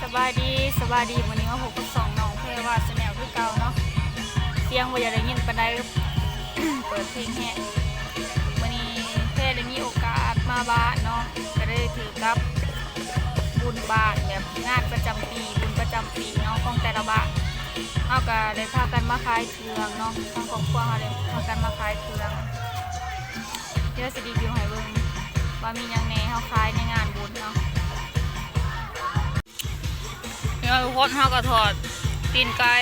ສະບາຍດີ ສະບາຍດີ ມື້ນີ້ມາພົບກັບຊ່ອງນ້ອງແພວາ Channel ຄືເກົ່າເນາະ. ສຽງບໍ່ຢາກໄດ້ຍິນປານໃດ ເປີດເພງແຮງ. ມື້ນີ້ແພໄດ້ມີໂອກາດມາບ້ານເນາະ ກະໄດ້ຖືກກັບບຸນບ້ານ ແບບງານປະຈຳປີ ບຸນປະຈຳປີເນາະ ຂອງແຕ່ລະບ້ານ. ເຮົາກະໄດ້ພາກັນມາຂາຍເຄື່ອງເນາະ ທາງຄອບຄົວເຮົາໄດ້ພາກັນມາຂາຍເຄື່ອງ. ດຽວຊິຣີວິວໃຫ້ເບິ່ງວ່າມີຫຍັງແດ່ ເຮົາຂາຍໃນງານບຸນເນາະ. ນີ້ເນາະທຸກຄົນ ເຮົາກໍທອດຕີນໄກ່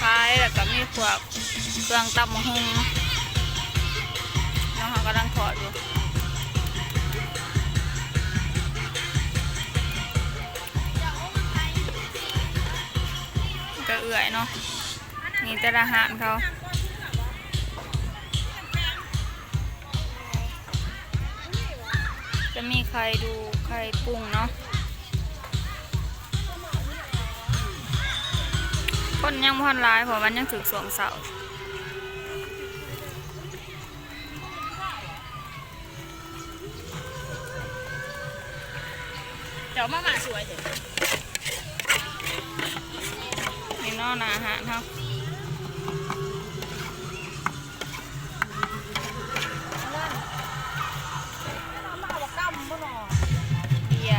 ຂາຍ ແລ້ວກໍມີພວກເຄື່ອງຕຳບັກຫຸ່ງເນາະ ເຮົາກຳລັງທອດຢູ່ ກໍເອື້ອຍເນາະ. ນີ້ແຕ່ລະຮ້ານເຂົາ ຈະມີໄຂ່ດູ ໄຂ່ປຸງເນາະ. ຄົນຍັງບໍ່ທັນຫຼາຍ ເພາະວ່າມັນຍັງຖືກຊ່ວງເຊົ້າ. ເຈົ້າມາມ່າສວຍແທ້. ນີ້ເນາະ ໜ້າຮ້ານເຮົາ ເບຍ.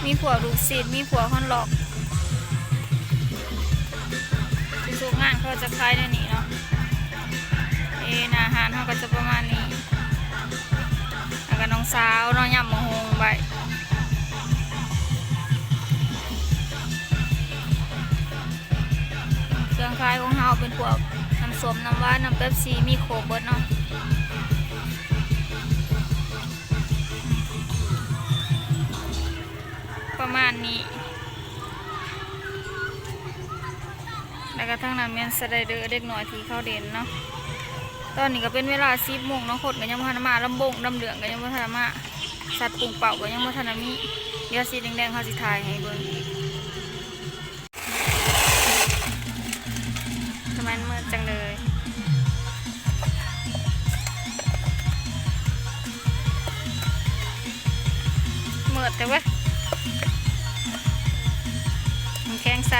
ມີພວກລູກຊີ້ນ ມີພວກຮອດລັອກ ທຸກໆງານເຂົາຈະຂາຍແນວນີ້ເນາະ. ເອ ໜ້າຮ້ານເຮົາກໍຈະປະມານນີ້ ແລ້ວກໍນ້ອງສາວເນາະ ຍຳບັກຫຸ່ງໄວ້. ເຄື່ອງຂາຍຂອງເຮົາເປັນພວກນ້ຳສົ້ມ ນ້ຳຫວານ ນ້ຳເປັບຊີ ມີຄົບເບິດເນາະ ປະມານນີ້. ແລ້ວກໍທາງນັ້ນແມ່ນສະໄລເດີເດັກນ້ອຍທີ່ເຂົາຫຼິ້ນເນາະ. ຕອນນີ້ກໍເປັນເວລາສິບໂມງເນາະ ຄົນກໍຍັງບໍ່ທັນມາ ລຳວົງລຳເລື່ອງກໍຍັງບໍ່ທັນມາ ສັດປຸງເປົ້າກໍຍັງບໍ່ທັນມີ. ດຽວສີແດງໆ ເຮົາຊິຖ່າຍໃຫ້ເບິ່ງອີກ. ທຳໄມມັນມືດຈັງເລີຍ? ມືດແທ້ເວີຍ ນ້ຳແຂງໃສ.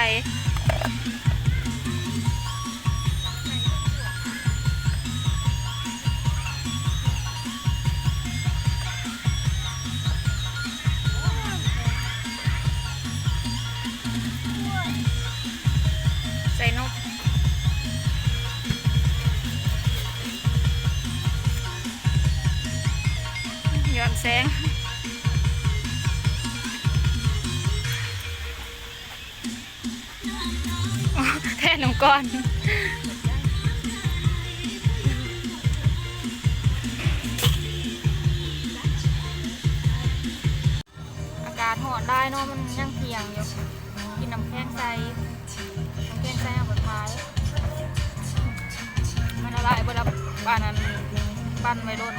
ໃສ່ນົບ ຍ້ອນແສງ. ແທນນ້ອງກອນ. ອາກາດຮ້ອນຫຼາຍເນາະ ມັນຍັງທ່ຽງຢູ່ ກິນນ້ຳແຂງໃສ ນ້ຳແຂງໃສເອົາໄປຂາຍ ມັນລະລາຍເບິດລະ ປານນັ້ນ ປັ້ນໄວ້ໂລດ.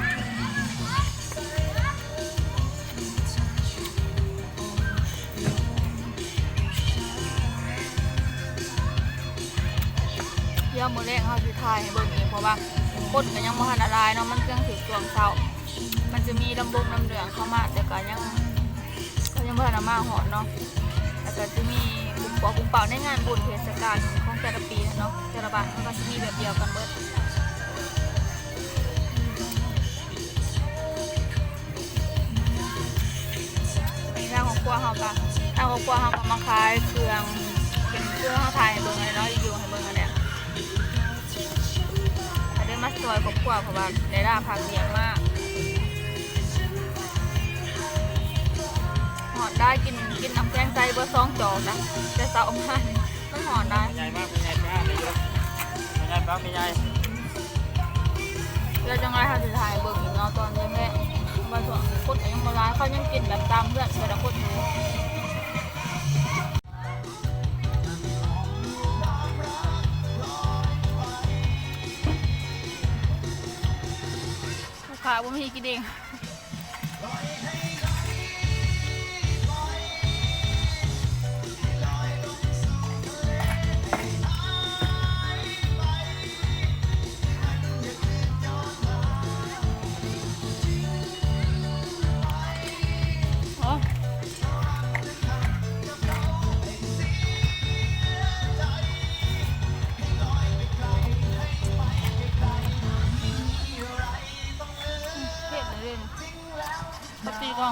ດຽວມື້ແລງເຮົາຊິຖ່າຍໃຫ້ເບິ່ງອີກ ເພາະວ່າຄົນກໍຍັງບໍ່ທັນຫຼາຍເນາະ ມັນຍັງຖືກຊ່ວງເຊົ້າ ມັນຈະມີລຳວົງລຳເລື່ອງເຂົ້າມາ ແຕ່ກໍຍັງ ເຂົາຍັງບໍ່ທັນມາຮອດເນາະ ແລ້ວກໍຈະມີປຸງປົງປຸງເປົ້າໃນງານບຸນເທດສະການຂອງແຕ່ລະປີເນາະ ແຕ່ລະບ້ານເຂົາກໍຊິມີແບບດຽວກັນເບິດ. ນີ້ທາງຄອບຄົວເຮົາກະ ທາງຄອບຄົວເຮົາກະມາຂາຍເຄື່ອງ ເປັນຄືເຮົາຖ່າຍໃຫ້ເບິ່ງຫັ້ນແຫຼະເນາະ ຣີວິວໃຫ້ເບິ່ງຫັ້ນແຫຼະ ກະໄດ້ມາຊ່ອຍຄອບຄົວ ເພາະວ່າໄດ້ລາພັກວຽກມາ ຮ້ອນຫຼາຍ ກິນ ກິນນ້ຳແຂງໃສເບິດສອງຈອກນະ ແຕ່ເຊົ້າມານີ້ ມັນຮ້ອນຫຼາຍ ແມ່ໃຫຍ່ມາ ແມ່ໃຫຍ່ໄປຫາແມ່ຢູ່ ແມ່ໃຫຍ່ໄປຫາແມ່ໃຫຍ່. ແລ້ວຈັ່ງໃດເຮົາຊິຖ່າຍເບິ່ງອີກເນາະ ຕອນແລງໆ ວ່າຊ່ວງຄົນກໍຍັງບໍ່ຫຼາຍ ເຂົາຍັງກິນແບບຕາມເຮືອນແຕ່ລະຄົນຢູ່ ລູກຄ້າບໍ່ມີກິນເອງ.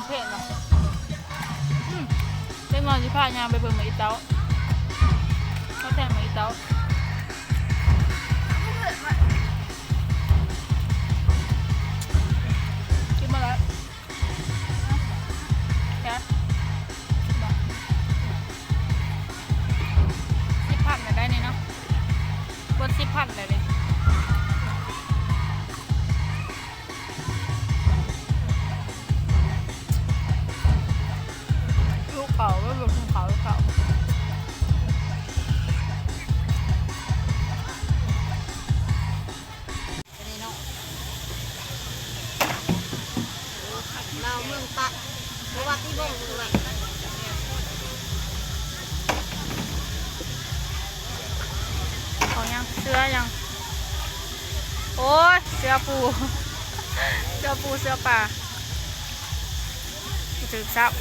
ເຜັດເນາະ. ອືມ ເດັກນ້ອຍຊິພາຍ່າງໄປເບິ່ງໝາກອີເຕົາ. ເຂົາແທງໝາກອີເຕົາ. ກິນບໍ່ໄດ້. ສິບພັນແລ້ວໄດ໋ນີ້ເນາະ. ເບິດສິບພັນແລ້ວເດ. ຫິວເຂົ້າ ໄປເບິ່ງຫິວເຂົ້າ ຫິວເຂົ້າ. ອັນນີ້ເນາະ ລາວເມືອງຕາກ ບໍ່ວ່າຕິບ່ອງເມືອງ ເອົາຫຍັງ ເສືອຫຍັງ. ໂອ້ຍ ເສືອປູ ເສືອປູ ເສືອປ່າ ຖືກສັບ.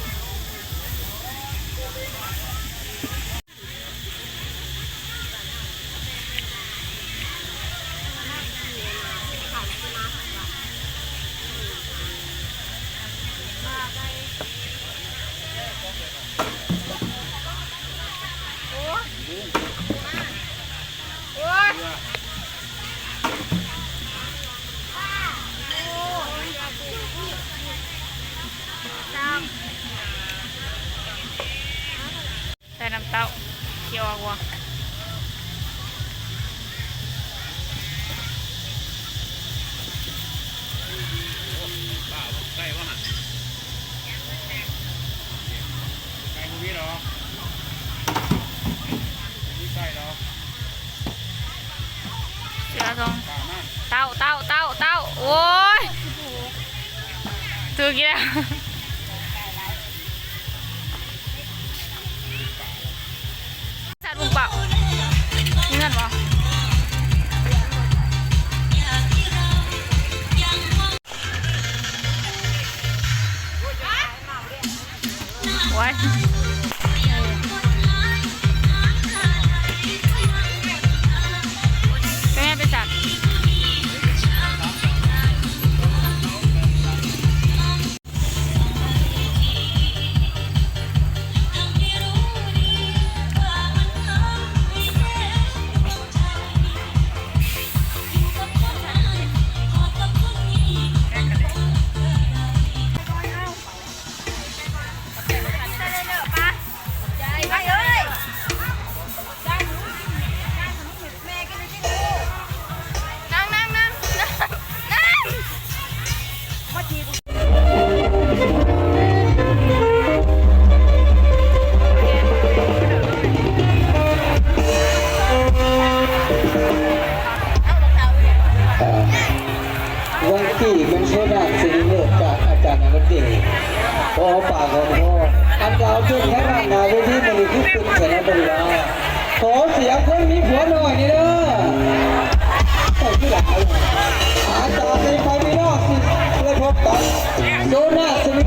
ໃສ່ນ້ຳເຕົ້າ ຊິອອກບໍ່? ໄກ່ບໍ່ຫັ້ນ? ໄກ່ບໍ່ມີດອກ ບໍ່ມີໄກ່ດອກ. ເສືອສອງ ເຕົ້າ ເຕົ້າ ເຕົ້າ ເຕົ້າ ໂອ້ຍ ຖືກອີກແລ້ວ. ສັດບຸກເປົ່າ ມີເງິນບໍ່? ໂອ້ຍ ເປັນໄງ ເປັນສັດ? ວັນນີ້ແມ່ນໂຊດາຊິລິເລີດຈາກອາຈານອະນຸເດດ ຂໍປາກຂໍທອງ ອັນກະເອົາຈຸດແທ້ໜ້າເວທີມື້ນີ້ຄືປຶກແທ້ນະ ບໍລິວານ ຂໍສຽງຄົນມີຜົວໜ້ອຍແດ່ເດີ. ເຈົ້າຄືຫຼາຍ ອາຈານໃນໄຟພີ່ນ້ອງຊິໄດ້ພົບກັບໂຊດາຊິລິ